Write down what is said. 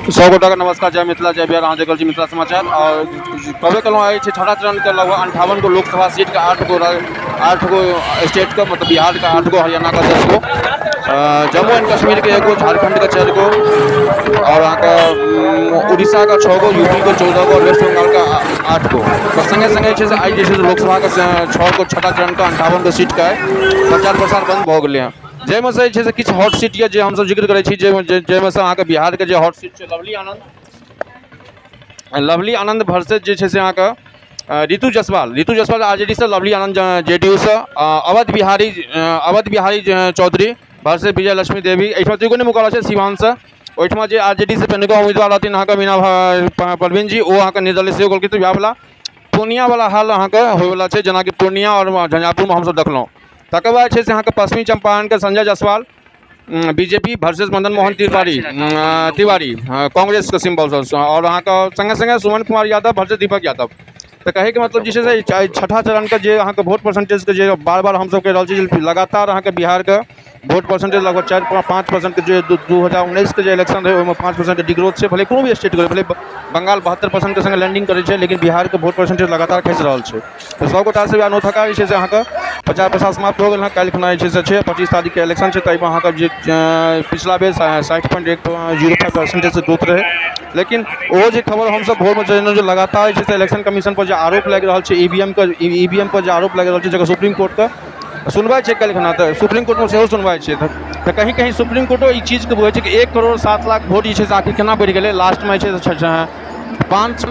सब गोटाके नमस्कार, जय मिथिला, जय बिहार। अहाँ देख रहल छी मिथिला समाचार। आओर कहबे केलहुँ, आइ छै छठा चरणके लगभग 58 गो लोकसभा सीटके 8 गो स्टेटके, मतलब बिहारके 8 गो, हरियाणाके 10 गो, जम्मू एंड कश्मीरके एगो, झारखण्डके 4 गो आओर अहाँके उड़ीसाके 6 गो, यूपीके 14 गो आओर वेस्ट बंगालके 8 गो। तऽ सङ्गे सङ्गे जे छै से आइ जे छै से लोकसभाके 6 गो छठा चरणके 58 गो सीटके आइ प्रचार प्रसार बन्द भऽ गेलै हँ, जाहिमे से जे छै से किछु हॉट सीट यऽ जे हमसब जिक्र करै छी, जाहिमे से अहाँके बिहारके जे हॉट सीट छै, लवली आनन्द, लवली आनन्द वर्सेज जे छै से अहाँके ऋतु जायसवाल। ऋतु जायसवाल आरजेडी से, लवली आनन्द जेडीयू से। अवध बिहारी, अवध बिहारी चौधरी वर्सेज विजय लक्ष्मी देवी। एहिठाम त्रिकोणीय मुकाबला छै सीवानसँ। ओहिठमा जे आरजेडी से पहिलुका उम्मीदवार रहथिन अहाँके मीना परवीन जी, ओ अहाँके निर्दलीय सेहो केलखिन। तऽ वएह पूर्णिया वाला हाल अहाँके होइवला छै, जेनाकि पूर्णिया आओर झंझारपुरमे हमसब देखलहुँ। तकर बाद छै से अहाँके पश्चिमी चंपारणके संजय जायसवाल बीजेपी वर्सेस मदन मोहन तिवारी, तिवारी कांग्रेसके सिम्बलसँ आओर अहाँके सङ्गे सङ्गे सुमन कुमार यादव वर्सेस दीपक यादव। तऽ कहैके मतलब जे छै से छठा चरणके जे अहाँके वोट परसेंटेजके जे बार बार हमसब कहि रहल छी, लगातार अहाँके बिहारके वोट परसेंटेज लगभग 4-5 परसेंटके जे 2019के जे इलेक्शन रहै, ओहिमे 5 परसेंटके डिग्रोथ छै। भले कोनो भी स्टेटके, भले बंगाल 72 परसेंटके सङ्गे लैंडिंग करै छै, लेकिन बिहारके वोट परसेंटेज लगातार खसि रहल छै। तऽ सब गोटासँ वएह अनुरोध जे छै से अहाँके प्रचार प्रसार समाप्त भऽ गेल हँ। काल्हि खुना जे छै से छै 25 तारीखके इलेक्शन छै। तऽ एहिमे अहाँके जे पिछला बेर 60.105 परसेंटेजसँ ग्रोथ रहै, लेकिन ओहो जे खबर हमसब भोरमे चलेलहुँ जे लगातार जे छै से इलेक्शन कमीशन पर जे आरोप लागि रहल छै, ईवीएम के, ईवीएम पर जे आरोप लागि रहल छै, जकर सुप्रीम कोर्टके सुनवाइ छै काल्हि खुना। तऽ सुप्रीम कोर्टमे सेहो सुनवाइ छै, तऽ कहीं कहीं सुप्रीम कोर्टो ई चीजके बुझै छै कि 1 करोड़ 7 लाख वोट जे छै से आखिर केना बढ़ि गेलै लास्टमे जे छै से पाँच